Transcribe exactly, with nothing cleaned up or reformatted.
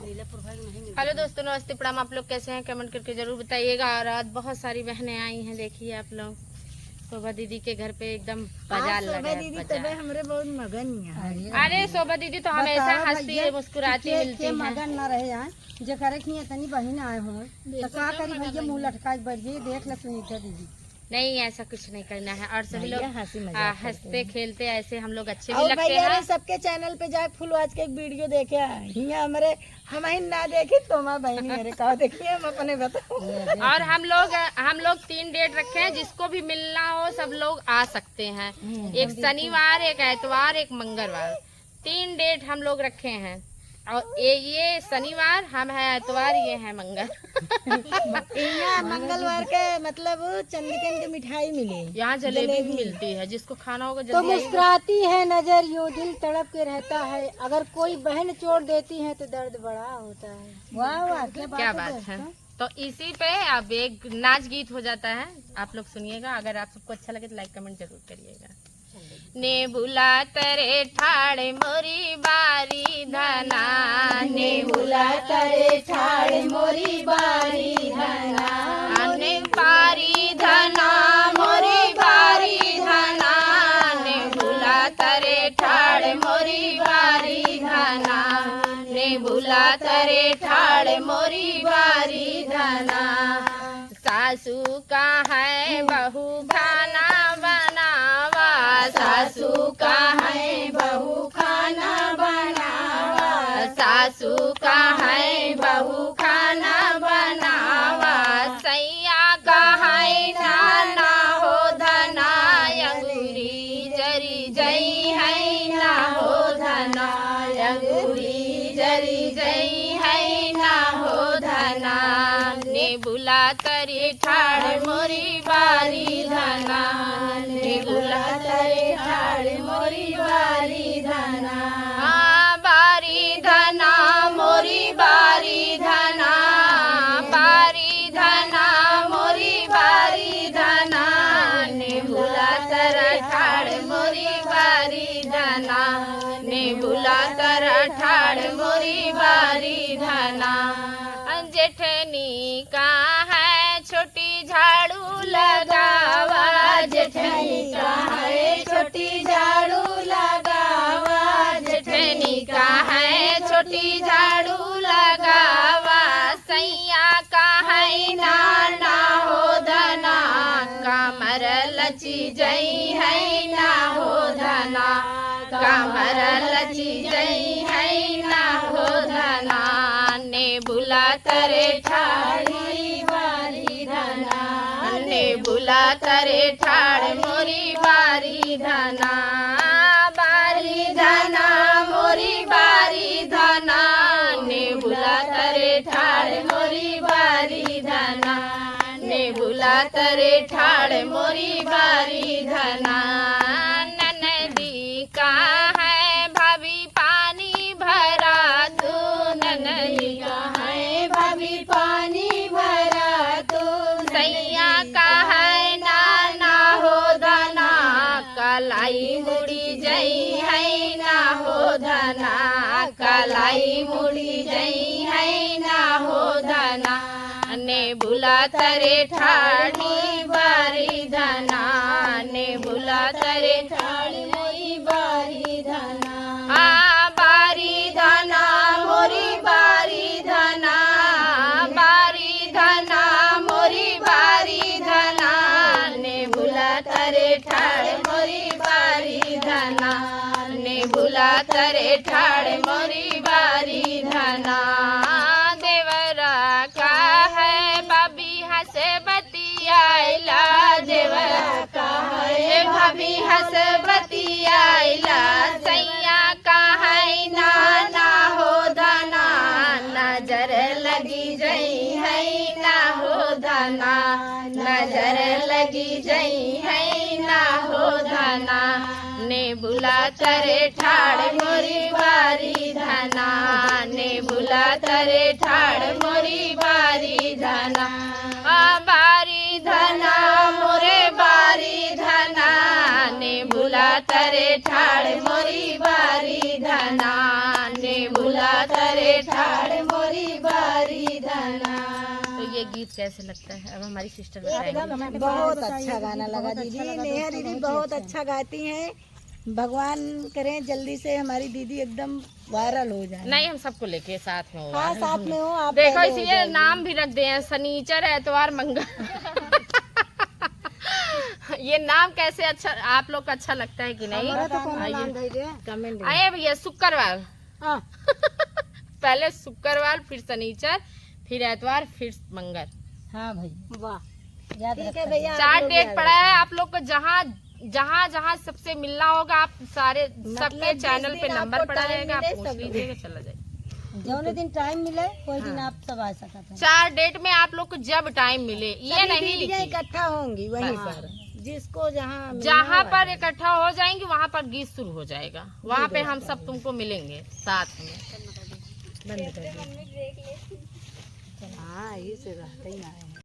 हेलो दोस्तों, नमस्ते, प्रणाम। आप लोग कैसे हैं, कमेंट करके जरूर बताइएगा। और आज बहुत सारी बहनें आई हैं, देखिए आप लोग, शोभा दीदी के घर पे एकदम बाजार लगा है, बाजार। हमरे बहुत मगन है। अरे, शोभा दीदी तो हमेशा हंसती है, मुस्कुराती मिलती है। मगन ना रहे आए, जेकरे की इतनी बहिन आए हो, तो का करी भैया, मुंह लटकाए बैठ जाइए, देख ले सुनीता दीदी। नहीं, ऐसा कुछ नहीं करना है। और सभी लोग हंसी मजाक, हंसते खेलते, ऐसे हम लोग अच्छे भी लगते हैं। सबके चैनल पे जाए, फुलवाज के एक वीडियो देखे आए। हियां हमरे, हम ही ना देखी तो माँ बहनी, अरे का देखिए, हम अपने बताओ। और हम लोग, हम लोग तीन डेट रखे हैं, जिसको भी मिलना हो सब लोग आ सकते हैं। एक शनिवार, एक एतवार, एक मंगलवार, तीन डेट हम लोग रखे हैं। और ये, ये शनिवार हम हैं, एतवार ये हैं, मंगल। यहाँ मंगलवार के मतलब चंदिकन के मिठाई मिले, यहाँ जलेबी भी मिलती है, जिसको खाना होगा तो जल्दी आइए। मुस्कुराती है नजर, यूं दिल तड़प के रहता है, अगर कोई बहन चोट देती है तो दर्द बड़ा होता है। वाह वाह, क्या बात है। तो इसी पे अब एक नाच गीत हो जाता है, आप लोग सुनिएगा। अगर आप सबको अच्छा लगे तो लाइक कमेंट जरूर करिएगा। ने बुला तरे ठाड़ मोरी बारी धना, ने बुला तरे ठाड़ मोरी बारी धना, ने बारी धना मोरी बारी धना, ने बुला तरे ठाड़ मोरी बारी धना, ने बुला तरे ठाड़ मोरी बारी धना। सासू का है बहू खाना बनावा, सासू का है बहू खाना बनावा, सासू का है बहू खाना बनावा, सैया का है नाना हो धना, अंगूरी जरी जई है ना हो धना, अंगूरी जरी जई है ना हो धना। ने बुला तरे ठाड़ मोरी बारी धना, ने बुला तरे ठाड़ मोरी बारी धना। हाँ, बारी धना मोरी बारी धना, बारी धना मोरी बारी धना, ने बुला तरे ठाड़ मोरी बारी धना, ने बुला तरे ठाड़ मोरी बारी धना। जेठनी का है छोटी झाड़ू लगावा, जेठनी का है छोटी झाड़ू लगावा, जेठनी का है छोटी झाड़ू लगावा, सैया का है नाना हो धना, कमर लची जई है ना हो धना, कमर लची जई है ना हो धना। ने बुला तरे ठाड़ मोरी बारी धना, ने बुला तरे ठाड़ मोरी बारी धना, बारी धना मोरी बारी धना, ने बुला तरे ठाड़ मोरी बारी धना, ने बुला तरे ठाड़ मोरी बारी धना। ननदी का है भाभी पानी भरा तू, ननदी का है भाभी पानी भरा तू, सैया का है नाना हो धना, कलाई मुड़ी जई है ना हो धना, कलाई मुड़ी जई है ना हो धना। ने बुला तरे ठाड़ मोरी बारी धना, ने बुला तरे ठाड़ मोरी बारी धना। आ बारी धना मोरी बारी धना, बारी धना मोरी बारी धना, ने बुला तरे ठाड़ मोरी बारी धना, ने बुला तरे ठाड़ मोरी बारी धना। देवरा का है भाभी हंस बतियाइला, देवरा का है भाभी हंस बतियाइला, सैया का है नाना हो धना, नजर लगी जई है ना हो धना, नजर लगी जई है ना हो धना। ने बुला तरे ठाड़ मोरी बारी धना, ने बुला तरे ठाड़ मोरी बारी धना। आ बारी धना मोरे बारी धना, ने बुला तरे ठाड़ मोरी बारी धना, ने बुला तरे ठाड़ मोरी कैसे लगता है? अब हमारी सिस्टर बताएंगी। बहुत अच्छा गाना लगा दीदी, नेहा दीदी बहुत अच्छा गाती हैं। भगवान करें जल्दी से हमारी दीदी एकदम वायरल हो जाए। नहीं, हम सबको लेके साथ में हो। हाँ, साथ में हो आप। देखो, इसी ये नाम भी रख दे हैं, शनिचर, एतवार, मंगल। ये नाम कैसे अच्छा, आप लोग को अच्छा लगता है कि नहीं? हमारा तो कौनो नाम दे दे। कमेंट। अरे भैया, शुक्रवार। हाँ। पहले शुक्रवार, फिर शनिचर, फिर एतवार, फिर मंगल। हाँ भाई। वाह। याद ठीक है रखा भैया, जाए। चार डेट पड़ा है आप लोग को, जहाँ जहाँ जहाँ सबसे मिलना होगा, आप सारे, मतलब, सबके चैनल पे नंबर पड़ा रहेगा, आप पूछ लीजिएगा, चला जाए। जौने दिन टाइम मिले, वही दिन आप सब आ सकते हैं। चार डेट में आप लोग को जब टाइम मिले, ये नहीं कि इकट्ठा होंगी वहीं पर, जिसको जहाँ मिलना जहाँ पर इकट्ठा हो जाएंगी, वहाँ पर गीत शुरू हो जाएगा, वहाँ पे हम सब तुमको मिलेंगे साथ में। बंद कर दो। हाँ, ये से रहते ही ना है।